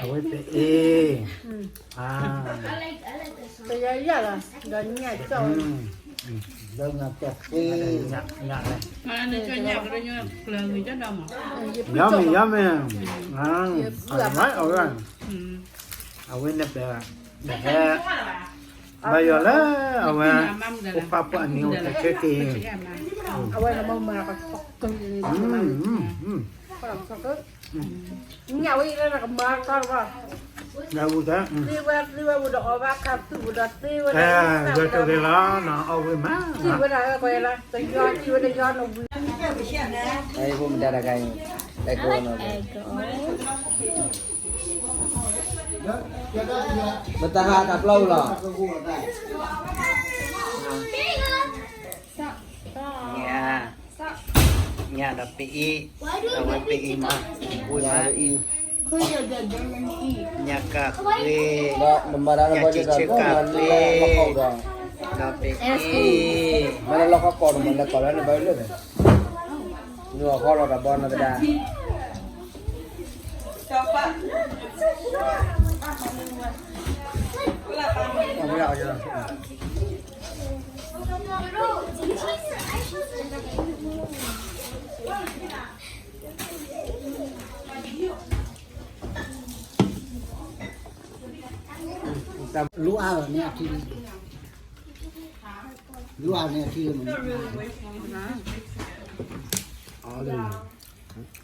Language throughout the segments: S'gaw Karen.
အဝဲတအ့ၣ်, ပယီၤယၤလီၤ, ဒီးညၣ်ကၠီၣ်, ဒီးညၣ်ကၠီၣ်ဃ့, ယမ့ၢ်ယမ့ၢ်, အဝဲ, အဝဲန့ၣ်ပ ဟဲ, ဘၣ်ယီၤလၢအဝဲ, အိၣ်ဖးပှၢ်န့ၣ်အိၣ်တဆၢက့ၤ, အဝဲ, ညၣ်ဝဲအံၤလၢနကမၤကီဘၣ်, သ့ဝဲသ့ဝဲပူၤဒီးအီၣ်ဘၣ်ခါသူၣ်ပူၤဒီးသ့ဝဲဒၣ်, ယွၤတဂ့ၤလီၤ, အီၣ်ဝံၤမး, သံဝဲဒၣ်ကီလၢ, တယီၤသံဝဲဒၣ်ယီၤနဝံၤ, ဖိမတၤတဂၤအံၤ, ပတၢ်ဟးတၢ်ပျီလီၤ, ညၣ်, ညၣ်ဒီးပအ့ၣ်, အဝဲပအ့ၣ်မး, ဝံၤမး, ညၣ်ကၣ်ဃ့, ညၣ်ဆံးဆၢကၣ်ဃ့, ဒီးပအ့ၣ်, မ့ၢ်လီၤခီကီၢ်နမၤလၢကီၢ်လၢနဘၣ်လၢ, နဟီၣ်လီၤတၢ်ဘီနကဒါ လူအါလီၤန့ၣ်အထံ, လူအါန့ၣ်အထံ, အီၤလၢ,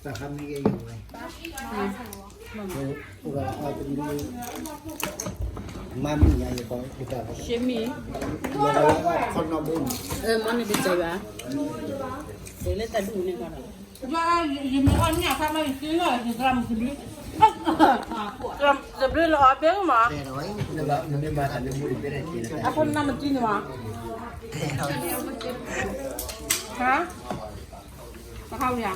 တၢ်ခါမ့ၢ်ဂ့ၤယဝဲ, အိၣ်ဒီးအီၤတမံၤ, မၤမုၢ်ညါယကီး, ခီနီၣ်ဘိန့ၣ်, မ့ၢ်န့ၣ်တစဲးဘၣ်, လၢတၢ်ဒူၣ်န့ၣ်ကီးဒီး ယမ့ၢ်အီၣ်ညၣ်ဖးမး ယသ့လီၤ ယသရၣ်မုၣ်သဘျ့, သဘျ့လၢအီၣ်ဘဲမး, အဃိနမတံန့ၣ်မး, ဟါ, ပဟါဝံၤဧါ,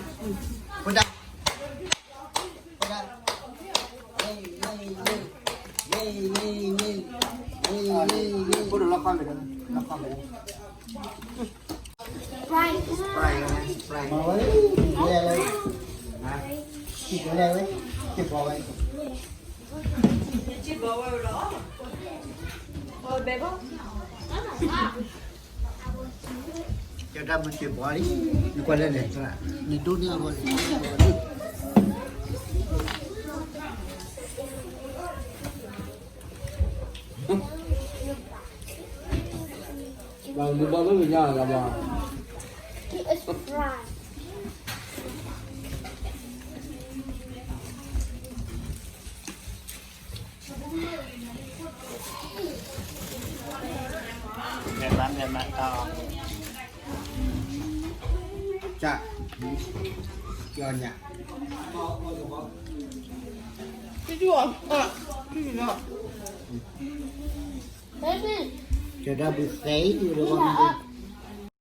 ကၠီတၢ်မုၢ်စ့ၢ်ဘီလံ, နကွၢ်လၢလဲၣ်, နဒိၣ်န့ၢ်အဂီၢ်န့ၣ် ဘၣ်လူၤဘီလၢကညါလီၤဘၣ်. ကၠီတၢ်ဘုးသဲအံၤ ဒီး